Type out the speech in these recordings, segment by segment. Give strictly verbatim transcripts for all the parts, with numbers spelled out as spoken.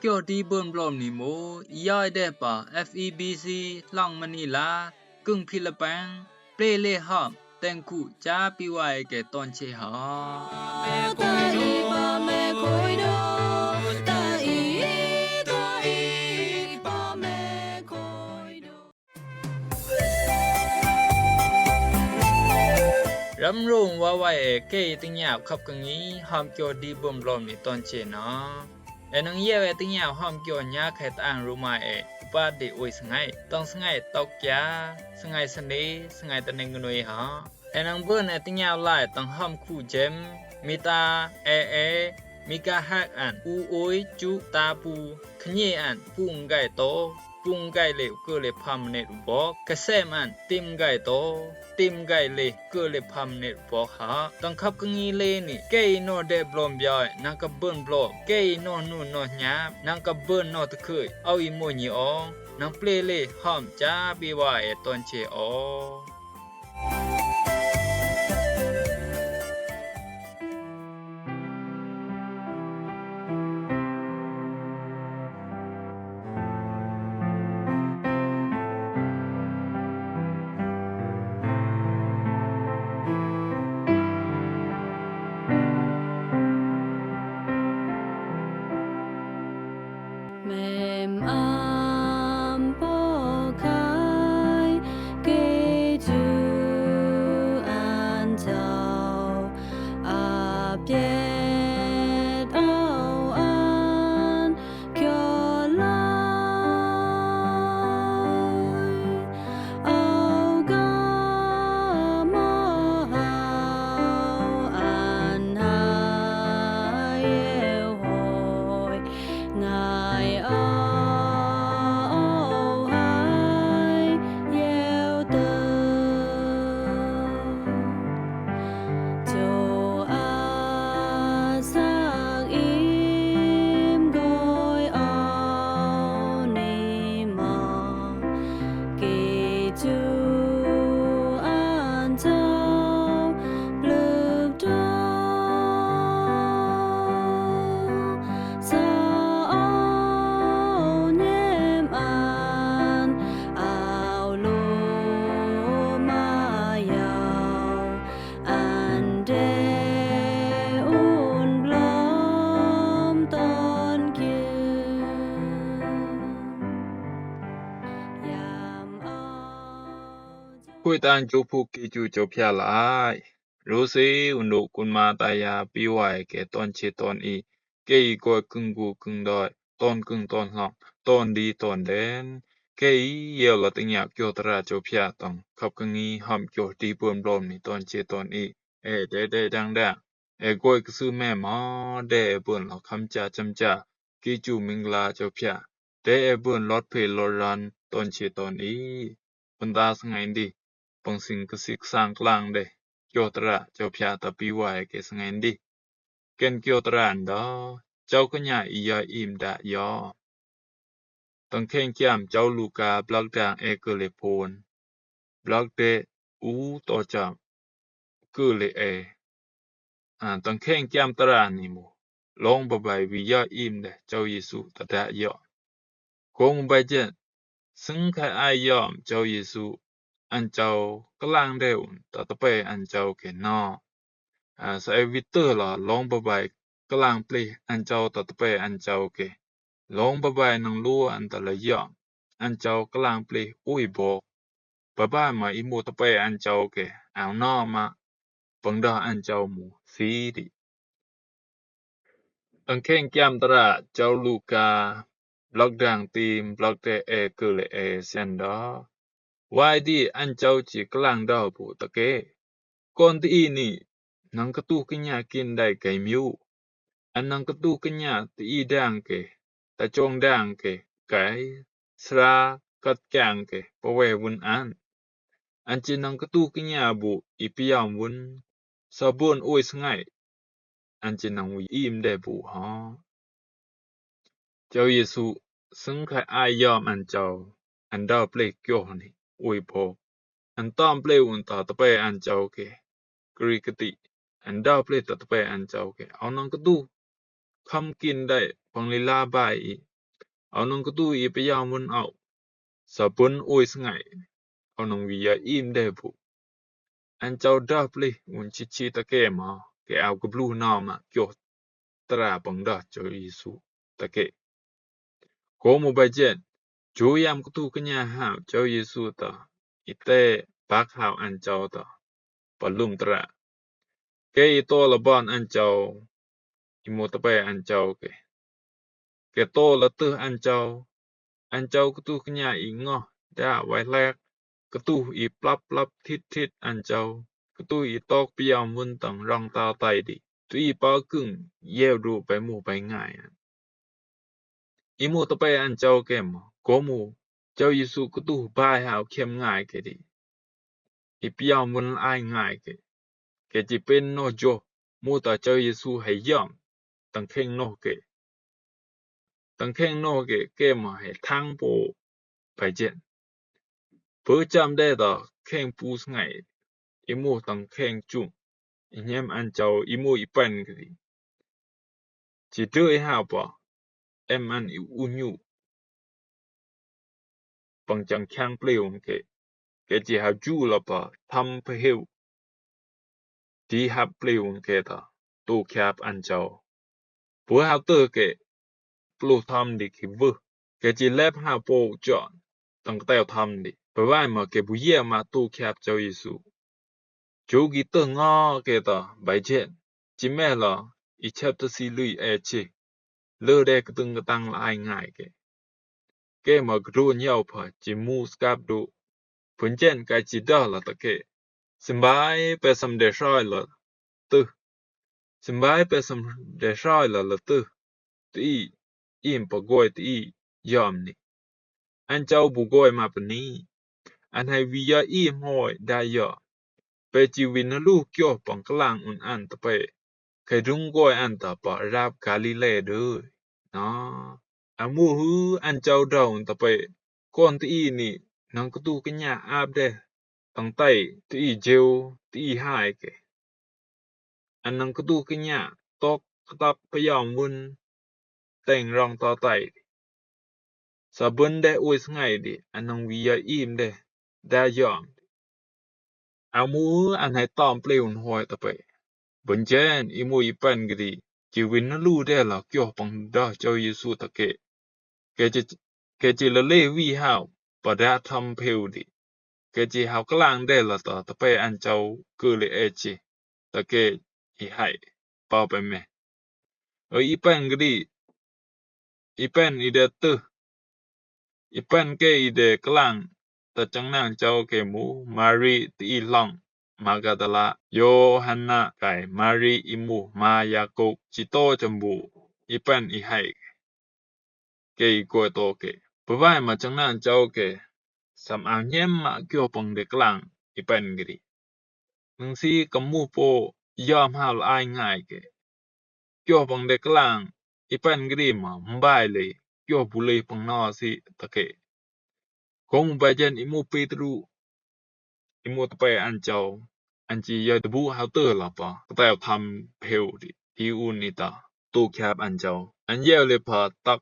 Kyo di bun blom ni mo, i yai de pa F E B C lang mani la, kung Philippine, ple le ham, teng ku cha pi wai ke ton che ha. Ram rong wa wai e kei ting yap khap kang i ham kyo di bun blom ni ton che na. E nang yau e ting yau ham kyo nya khe tang ru ma e, pa di ui sngai, tang sngai tok kya, sngai sani, sngai taning nui ha. E nang bun e ting yau lai tang ham khu jem, mita, e e, mika hak an, u ui, chu, ta pu, khnyi an, pung gai to, pung gai le u kơ le pham ne u bok, ka sem an, tim gai to, tim gai le kơ le pham ne u bok ha. Tang khap kang i le ni, kei no de blom biai, nang ka bun blom, kei no nu no nyap, nang ka bun no te khui, au i mo nyi ong, nang ple le ham cha bi wa e ton che ong. Mem am po kai ke tu an tau a piet au an kyo lai. Au ga ma au an hai eu hoi. Ngai au hai yeu tơ. Chu a sak im goi au ni ma. Ki chu an chau pluk dua. Sa au nem an au lu ma yau an de un blom ton kiu. Yam au. Khui tang chu phu ki chu chu phia lai. Ru si un du kun ma ta ya pi wai ke ton che ton i. Kei i koi kung gu kung doi, ton kung ton hlong, ton di ton den. Kei i yeu la ting yap kyo tara cho phia tong, khap kang i ham kyo di bun blom ni ton che ton i. E de de dang dang. E goi ksu me ma, de e bun lo kham cha cham cha, ki chu ming la cho phia. De e bun lot phe lot ran ton che ton i. Bun da sngai ndi. Pang sing ka sik sang klang de. Kyo tara, cho phia ta pi wai ke sngai ndi. Ken kyo tara nda, chau kanya i ya im da ya. Tang kheng kiam chau Luka blak dang e kơ le phon. Blak de u to cham kơ le e. A, tang kheng kiam tara ni mu. Long ba bai wi ya im de chau Yesu ta da ya. Kong bai jen, sưng khai ai yom chau Yesu, an chau klang de un, ta ta pe an chau ke no. A, sa e wit tơ la long ba bai klang ple an chau ta ta pe an chau ke. Long ba bai nang lu an ta la yom, an chau klang ple ui bok. Ba bai ma i mu ta pe an chau ke, au no ma, pang da an chau mu, si di. Tang kheng kiam tara chau Luka, blak dang tim, blak de e kơ le e sen da. Wai di an chau chi klang da bu ta ke. Kon ti i ni, nang katu kanya kin dai kai miu. An nang katu kanya ti i dang ke, ta chong dang ke, kai, sra, kat kiang ke, pa we wun an. An chi nang katu kanya bu i piam wun, sa bun ui sngai. An chi nang wi im de bu ha. Chau Yesu, sưng khai ai yom an chau, an dau ple kyo ni, ui bok. An tom ple un ta ta pe an chau ke, kri kati, an dau ple ta ta pe an chau ke, au nang katu. Kham kin dai, pang lila bai i. Aw nang katu i payam wun aw. Sa bun oi sngai. Aw nang wi ya im de bu. An caw da plih un chichi take ma. Ke aw ke blu na ma kyo. Tra pang da caw Yesu take. Ko mu bai jen. Ju yam katu kenya haw caw Yesu ta. Ite bak haw an caw ta. Palum tra. Ke i to la ban an caw. I mu tapai an caw ke. Ke to la tuh an caw. An caw katu kenya i ngoh. Da wai lek. Katu i plap plap thit thit an caw. Katu i tok payam wun tang rong ta tai di. Tu i pa kung. Yeu du bai mu bai ngai. I mu tapai an caw ke ma. Ko mu. Caw Yesu katu bai haw kem ngai ke di. I payam wun ai ngai ke. Ke chi pen no jo. Mu ta caw Yesu hai yam. Tang keng no ke. Tang keng no ke ke ma hai thang po bai jen. Pơ cham de ta keng pu sngai. I mu tang keng chung. I nyem an caw i mu i pen ke di. Chi dơ i hao pa. Em an i u nyu. Pang chang chang pleun ke. Ke chi hao ju la pa tham pa heu. Ti hap pleun ke ta. Tu kiap an caw. Pua hao tơ ke. Plu tham di ki vơ. Ke chi lep hao po chon. Tang teo tham di. Pa vai ma ke bu ye ma tu kiap caw Yesu. Chu ki tơ ngo ke ta bai jen. Chi me la i chep ta si lui e chi. Lơ de ka tưng ka tang la ai ngai ke. Ke ma ka dro nyau pa chi mu skap du. Pun jen kai chi da la ta ke. Simbai pe sam de shoi la tơ. Simbai pe sam de shoi la la tơ. Ti i im pa goi ti i yom ni. An caw bu goi ma pa ni. An hai wi ya im hoi da ya. Pe chi win na lu kyo pang klang un an ta pe. Kai dung goi an ta pa rap Galile de. Na. A mu hu an caw da un ta pe. Kon ti i ni nang katu kenya ap de. Tang tai ti i jeu ti i hai ke. An nang katu kenya tok katak payam wun teng rong ta tai. Sa bun de ui sngai di an nang wi ya im de da yom. A mu an hai tom pleun hoi ta pe. Bun jen i mu i pen ke di chi win na lu de la kyo pang da caw Yesu ta ke. Ke chi, ke chi la le wi hao pa da tham peu di. Ke chi hao klang de la ta ta pe an caw ke le e chi. Ta ke i hai. Pau pe me. Ơ i pen ke di. I pen i de tơ. I pen ke i de klang. Ta chang nang caw ke mu. Mari ti i long. Magadala. Yohana kai. Mari i mu. Ma Yakop. Chi to cham bu. I pen i hai. Ke i koi to ke. Pa vai ma chang nang caw ke. Sam a nyem ma kyo pang de klang. I pen ke di. Nang si ka mu po yom hal ai ngai ke. Kyo pang de klang. I pen ke di ma. Mbai le. Kyo bu le pang no si ta ke. Ko mu bai jen i mu Petru. I mu ta pe an caw. An chi ya de bu hao tơ la pa. Ka teo tham peu di. Ti un ni ta. Tu kiap an caw. An yeu le pa tak.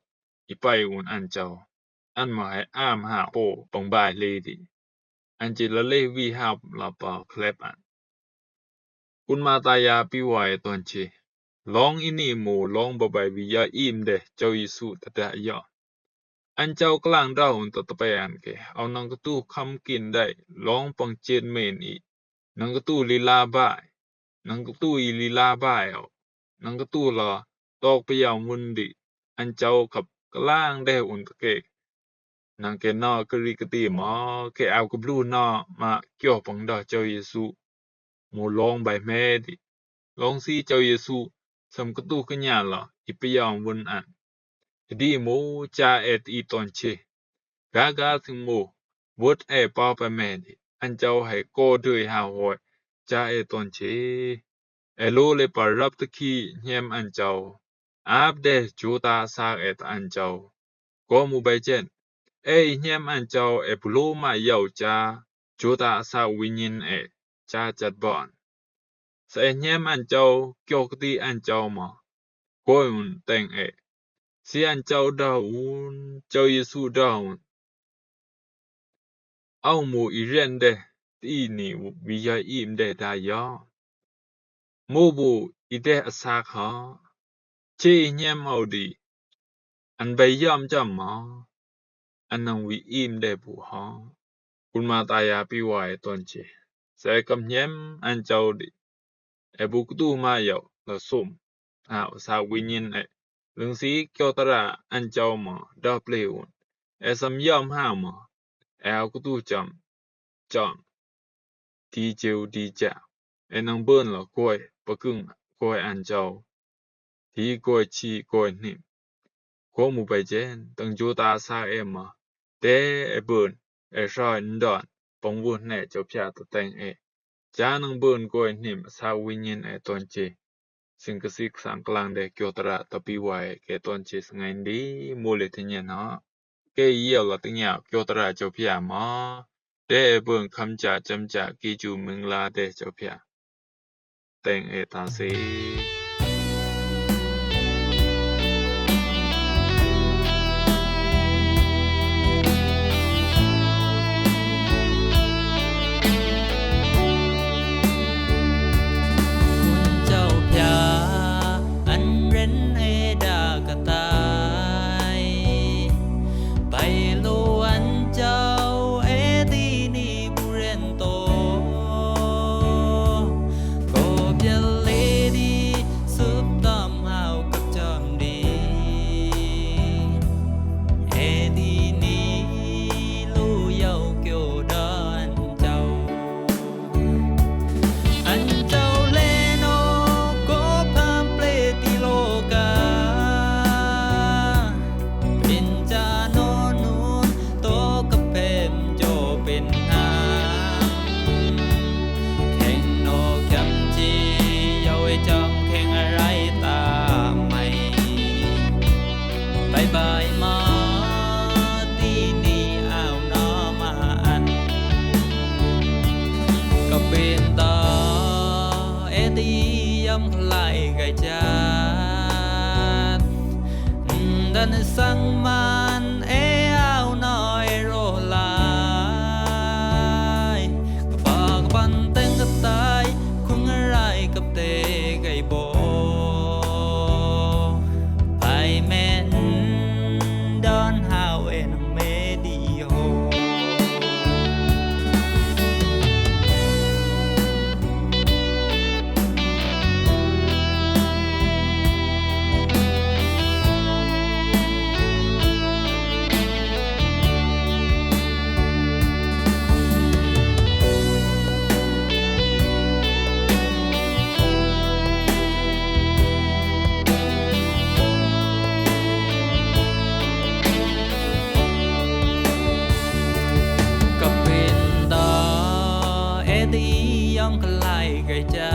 I pai un an caw. An ma hai am ha po pang bai le di. An chi la le wi hap la pa klep an. Kun ma ta ya pi wai ton chi. Long i ni mu long ba bai wi ya im de caw Yesu ta da ya. An caw klang da un ta ta pe an ke. Au nang katu kham kin dai long pang chet men i. Nang katu lila bai. Nang katu i lila bai au. Nang katu la tok payam wun di. An caw kap klang de un ta ke. Nang ke na kari kati ma ke au ka blu na ma kyo pang da caw Yesu. Mu long bai me di. Long si caw Yesu. Sam katu kenya la i payam wun an. Di mu cha et i ton chi. Ga ga sing mu. Wut e pa pa me di. An caw hai ko dui hao hoi. Cha e ton chi. E lo le pa rap ta ki nyem an caw. Ap de chu ta sa et an caw. Ko mu bai chen. E nyem an caw e bu lo ma yau cha. Chu ta sa wi nyin e. Cha chat bon. Sa e nyem an caw kyo kati an caw ma. Ko un teng e. Si an jauv dɔh un, Jauv Yesu dɔh un: Aw mù i ren dɛ, ti ni wì yɔ im dɛ da yɔ. Mù bù i dɛ a sak hɔ, je i nyem aw di, an bey yɔm jɔm mɔ, an nang wì im dɛ bù hɔ. Kun ma ta ya pi wa e ton je, se kam nyem an jauv di, e bù kutu ma yau la sum, a u sak win nyin e. Lung si kyo tara an jauv mɔ dɔh ple un, e sam yɔm ha mɔ, e a kutu jam jam ti jeu di ja, e nang bun la koi pakung koi an jauv, ti koi chi koi nim. Ko mù bey jen, tang ju ta sa e mɔ, te e bun, e soi ndon, pang wun ne Jauv Pia ta teng e. Ja nang bun koi nim sa win nyin e ton je. Sing ka sik sang klang de kyo tara ta pi wa e ke ton je sa ngai ndi mù le te nyen hɔ. Ke yau la ting yau kyo tara Jauv Pia mɔ. De e bun kam ja jam ja ki ju ming la de Jauv Pia. Teng e ta se. Jauv Pia an ren e da ka tai. Bai lo an jauv e ti ni bù ren to. Ko bial le di sup tam hau kap jam di. E ti ni lu yau kyo dan jauv. An jauv le no ko pam ple ti lo ka. Pin ja no nun to ka pem jo pin ha. Kheng no kiam chi yau e jam kheng a rai ta mai. Bai bai ma ti ni au no ma an. Ka pin ta e ti yam khlai gai jat. Dan sang man e au no e ro lai. Ka pa ka pan teng ka tai khung rai kap te gai bo. Bai men don hau e nang me di ho. Ka pin ta e ti yam khlai gai ja.